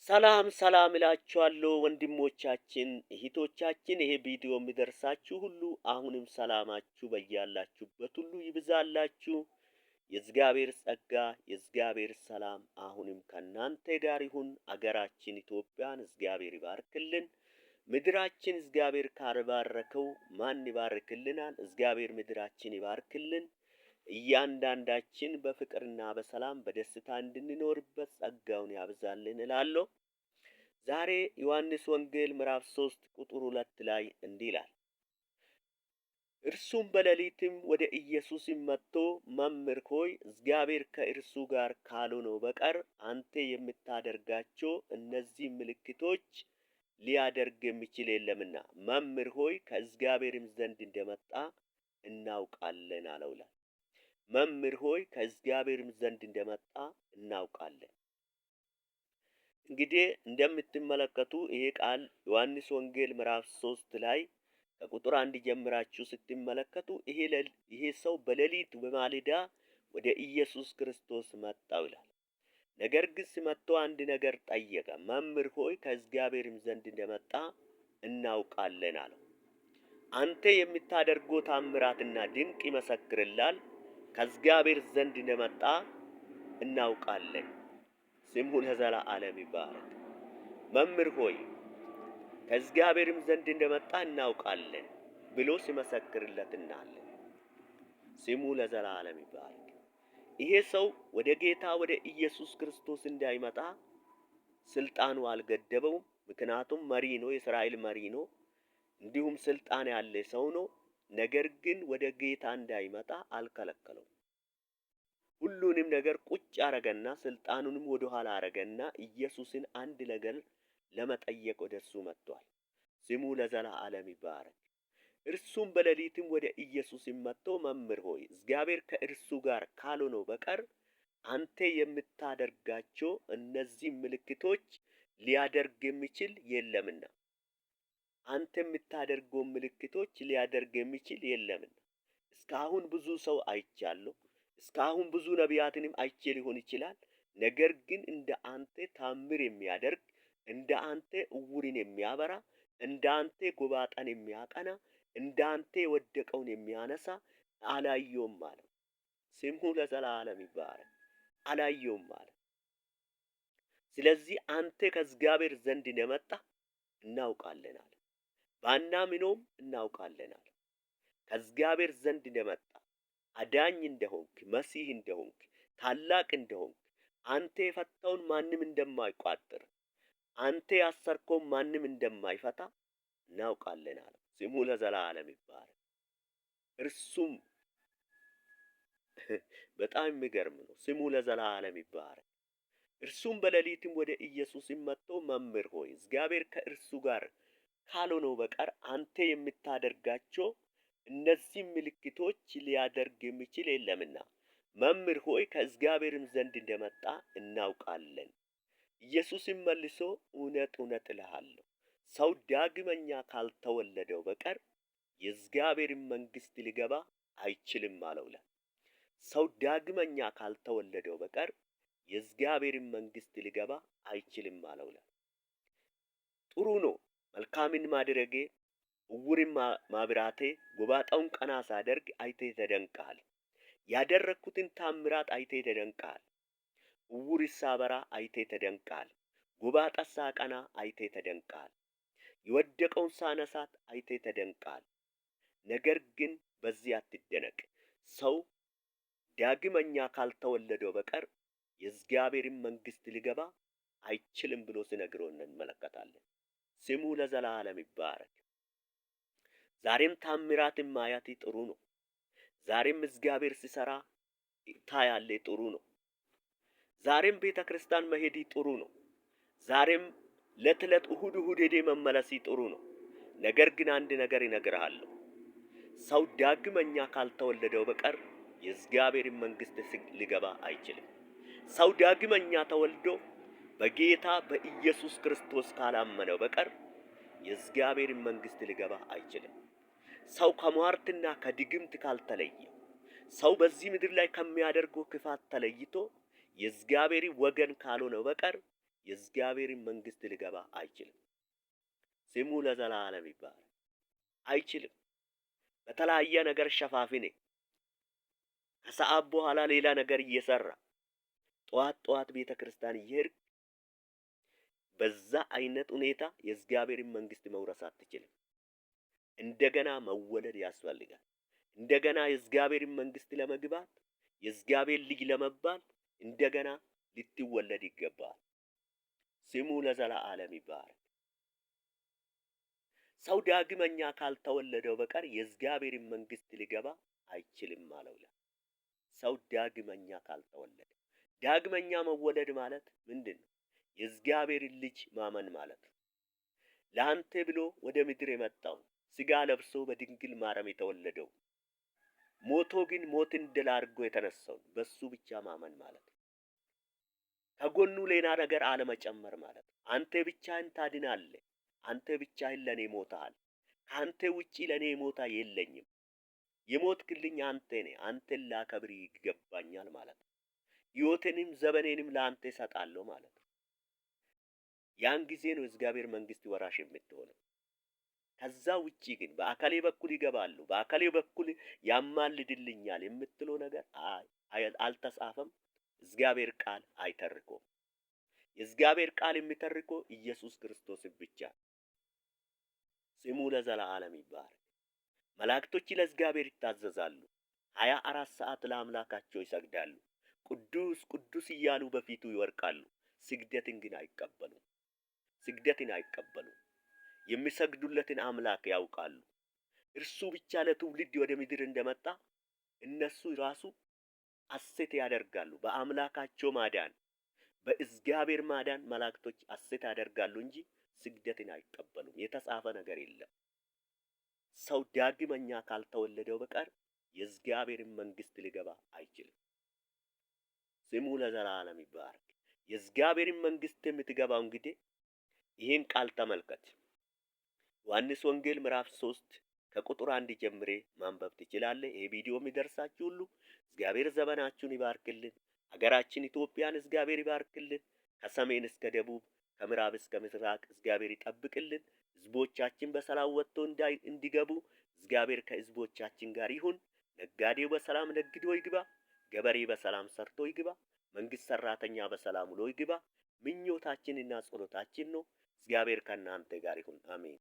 ሰላም ሰላም እላችኋለሁ ወንድሞቻችን እህቶቻችን፣ ይሄ ቪዲዮ የሚደርሳችሁ ሁሉ አሁንም ሰላማችሁ በያላችሁበት ሁሉ ይብዛላችሁ። የእግዚአብሔር ጸጋ የእግዚአብሔር ሰላም አሁንም ከእናንተ ጋር ይሁን። አገራችን ኢትዮጵያን እግዚአብሔር ይባርክልን። ምድራችን እግዚአብሔር ካልባረከው ማን ይባርክልናል? እግዚአብሔር ምድራችን ይባርክልን። እያንዳንዳችን በፍቅርና በሰላም በደስታ እንድንኖርበት ጸጋውን ያብዛልን እላለሁ። ዛሬ ዮሐንስ ወንጌል ምዕራፍ 3 ቁጥር 2 ላይ እንዲህ ይላል፣ እርሱም በሌሊትም ወደ ኢየሱስ መጥቶ መምህር ሆይ እግዚአብሔር ከእርሱ ጋር ካልሆነው በቀር አንተ የምታደርጋቸው እነዚህ ምልክቶች ሊያደርግ የሚችል የለምና መምህር ሆይ ከእግዚአብሔርም ዘንድ እንደመጣ እናውቃለን አለው ይላል። መምህር ሆይ ከእግዚአብሔርም ዘንድ እንደመጣ እናውቃለን። እንግዲህ እንደምትመለከቱ ይሄ ቃል ዮሐንስ ወንጌል ምዕራፍ 3 ላይ ከቁጥር 1 ጀምራችሁ ስትመለከቱ ይሄ ሰው በሌሊት በማለዳ ወደ ኢየሱስ ክርስቶስ መጣው ይላል። ነገር ግን ሲመጥቶ አንድ ነገር ጠየቀ። መምህር ሆይ ከእግዚአብሔርም ዘንድ እንደመጣ እናውቃለን አለው። አንተ የምታደርገው ታምራትና ድንቅ ይመሰክርላል፣ ከእግዚአብሔር ዘንድ እንደመጣ እናውቃለን። ስሙ ለዘላለም ይባረክ። መምህር ሆይ ከእግዚአብሔርም ዘንድ እንደመጣ እናውቃለን ብሎ ሲመሰክርለት እናያለን። ስሙ ለዘላለም ይባረክ። ይሄ ሰው ወደ ጌታ ወደ ኢየሱስ ክርስቶስ እንዳይመጣ ስልጣኑ አልገደበውም። ምክንያቱም መሪ ነው፣ የእስራኤል መሪ ነው፣ እንዲሁም ስልጣን ያለ ሰው ነው። ነገር ግን ወደ ጌታ እንዳይመጣ አልከለከለው። ሁሉንም ነገር ቁጭ አረገና ስልጣኑንም ወደ ኋላ አረገና ኢየሱስን አንድ ነገር ለመጠየቅ ወደ እርሱ መጥቷል። ስሙ ለዘላለም ይባረክ። እርሱም በሌሊትም ወደ ኢየሱስ መጥቶ መምህር ሆይ እግዚአብሔር ከእርሱ ጋር ካልሆነው በቀር አንተ የምታደርጋቸው እነዚህ ምልክቶች ሊያደርግ የሚችል የለምና፣ አንተ የምታደርገው ምልክቶች ሊያደርግ የሚችል የለምና። እስካሁን ብዙ ሰው አይቻለሁ። እስካሁን ብዙ ነቢያትንም አይቼ ሊሆን ይችላል። ነገር ግን እንደ አንተ ታምር የሚያደርግ፣ እንደ አንተ እውርን የሚያበራ፣ እንደ አንተ ጎባጣን የሚያቀና፣ እንደ አንተ የወደቀውን የሚያነሳ አላየውም አለ። ስሙ ለዘላለም ይባረክ። አላየውም አለ። ስለዚህ አንተ ከእግዚአብሔር ዘንድ እንደመጣ እናውቃለን አለ። ባናምነውም እናውቃለን አለ። ከእግዚአብሔር ዘንድ እንደመጣ፣ አዳኝ እንደሆንክ፣ መሲህ እንደሆንክ፣ ታላቅ እንደሆንክ፣ አንተ የፈታውን ማንም እንደማይቋጥር፣ አንተ ያሰርከውን ማንም እንደማይፈታ እናውቃለን አለ። ስሙ ለዘላለም ይባረክ። እርሱም በጣም የሚገርም ነው። ስሙ ለዘላለም ይባረክ። እርሱም በሌሊትም ወደ ኢየሱስ መጥቶ መምህር ሆይ እግዚአብሔር ከእርሱ ጋር ካልሆነው በቀር አንተ የምታደርጋቸው እነዚህ ምልክቶች ሊያደርግ የሚችል የለምና መምህር ሆይ ከእግዚአብሔርም ዘንድ እንደመጣ እናውቃለን። ኢየሱስም መልሶ እውነት እውነት እልሃለሁ ሰው ዳግመኛ ካልተወለደው በቀር የእግዚአብሔርን መንግሥት ሊገባ አይችልም አለው ይላል። ሰው ዳግመኛ ካልተወለደው በቀር የእግዚአብሔርን መንግሥት ሊገባ አይችልም አለው ይላል። ጥሩ ነው መልካምን ማድረጌ፣ እውርን ማብራቴ፣ ጎባጣውን ቀና ሳደርግ አይቴ ተደንቀሃል። ያደረግኩትን ታምራት አይቴ ተደንቀሃል። እውር ሳበራ አይቴ ተደንቀሃል። ጎባጣ ሳቀና አይቴ ተደንቀሃል። የወደቀውን ሳነሳት አይቴ ተደንቀሃል። ነገር ግን በዚህ አትደነቅ። ሰው ዳግመኛ ካልተወለደው በቀር የእግዚአብሔርን መንግሥት ሊገባ አይችልም ብሎ ሲነግረው እንመለከታለን። ስሙ ለዘላለም ይባረክ። ዛሬም ታምራትን ማየት ጥሩ ነው። ዛሬም እግዚአብሔር ሲሰራ ታያለ፣ ጥሩ ነው። ዛሬም ቤተ ክርስቲያን መሄድ ጥሩ ነው። ዛሬም ዕለት ዕለት እሁድ እሁድ ሄዴ መመለስ ጥሩ ነው። ነገር ግን አንድ ነገር ይነግርሃለሁ። ሰው ዳግመኛ ካልተወለደው በቀር የእግዚአብሔርን መንግሥት ሊገባ አይችልም። ሰው ዳግመኛ ተወልዶ በጌታ በኢየሱስ ክርስቶስ ካላመነው በቀር የእግዚአብሔርን መንግሥት ሊገባ አይችልም። ሰው ከሟርትና ከድግምት ካልተለየ፣ ሰው በዚህ ምድር ላይ ከሚያደርገው ክፋት ተለይቶ የእግዚአብሔር ወገን ካልሆነው በቀር የእግዚአብሔርን መንግስት ሊገባ አይችልም። ስሙ ለዘላለም ይባረክ። አይችልም። በተለያየ ነገር ሸፋፍኔ ከሰዓት በኋላ ሌላ ነገር እየሰራ ጠዋት ጠዋት ቤተ ክርስቲያን እየሄድክ በዛ አይነት ሁኔታ የእግዚአብሔርን መንግስት መውረስ አትችልም። እንደገና መወለድ ያስፈልጋል። እንደገና የእግዚአብሔርን መንግስት ለመግባት፣ የእግዚአብሔር ልጅ ለመባል እንደገና ልትወለድ ይገባል። ስሙ ለዘላለም ይባረክ። ሰው ዳግመኛ ካልተወለደው በቀር የእግዚአብሔርን መንግስት ሊገባ አይችልም አለው ይላል። ሰው ዳግመኛ ካልተወለደ፣ ዳግመኛ መወለድ ማለት ምንድን ነው? የእግዚአብሔርን ልጅ ማመን ማለት ነው። ለአንተ ብሎ ወደ ምድር የመጣው፣ ስጋ ለብሶ በድንግል ማርያም የተወለደው፣ ሞቶ ግን ሞትን ድል አድርጎ የተነሳው በሱ ብቻ ማመን ማለት ነው። ከጎኑ ሌላ ነገር አለመጨመር ማለት ነው። አንተ ብቻህን ታድናለህ። አንተ ብቻህን ለኔ ሞተሃል። ከአንተ ውጪ ለኔ ሞታ የለኝም። የሞትክልኝ አንተ ነህ። አንተን ላከብር ይገባኛል ማለት ነው። ሕይወቴንም ዘመኔንም ለአንተ እሰጣለሁ ማለት ነው። ያን ጊዜ ነው እግዚአብሔር መንግስት ወራሽ የምትሆነው። ከዛ ውጪ ግን በአካሌ በኩል ይገባሉ፣ በአካሌ በኩል ያማልድልኛል የምትለው ነገር አልተጻፈም። እግዚአብሔር ቃል አይተርኮም። የእግዚአብሔር ቃል የሚተርከው ኢየሱስ ክርስቶስን ብቻ። ስሙ ለዘላለም ይባረክ። መላእክቶች ለእግዚአብሔር ይታዘዛሉ። 24 ሰዓት ለአምላካቸው ይሰግዳሉ። ቅዱስ ቅዱስ እያሉ በፊቱ ይወድቃሉ። ስግደትን ግን አይቀበሉም። ስግደትን አይቀበሉም። የሚሰግዱለትን አምላክ ያውቃሉ። እርሱ ብቻ ለትውልድ ወደ ምድር እንደመጣ እነሱ ራሱ ሐሴት ያደርጋሉ። በአምላካቸው ማዳን፣ በእግዚአብሔር ማዳን መላእክቶች ሐሴት ያደርጋሉ እንጂ ስግደትን አይቀበሉም። የተጻፈ ነገር የለም። ሰው ዳግመኛ ካልተወለደው በቀር የእግዚአብሔርን መንግስት ሊገባ አይችልም። ስሙ ለዘላለም ይባረክ። የእግዚአብሔርን መንግስት የምትገባው እንግዲህ ይህን ቃል ተመልከት። ዮሐንስ ወንጌል ምዕራፍ 3 ከቁጥር 1 ጀምሬ ማንበብ ትችላለህ። ይሄ ቪዲዮ የሚደርሳችሁ ሁሉ እግዚአብሔር ዘመናችሁን ይባርክልን። ሀገራችን ኢትዮጵያን እግዚአብሔር ይባርክልን። ከሰሜን እስከ ደቡብ፣ ከምዕራብ እስከ ምስራቅ እግዚአብሔር ይጠብቅልን። ህዝቦቻችን በሰላም ወጥቶ እንዲገቡ እግዚአብሔር ከህዝቦቻችን ጋር ይሁን። ነጋዴው በሰላም ነግዶ ይግባ። ገበሬ በሰላም ሰርቶ ይግባ። መንግስት ሰራተኛ በሰላም ውሎ ይግባ። ምኞታችንና ጸሎታችን ነው። እግዚአብሔር ከእናንተ ጋር ይሁን። አሜን።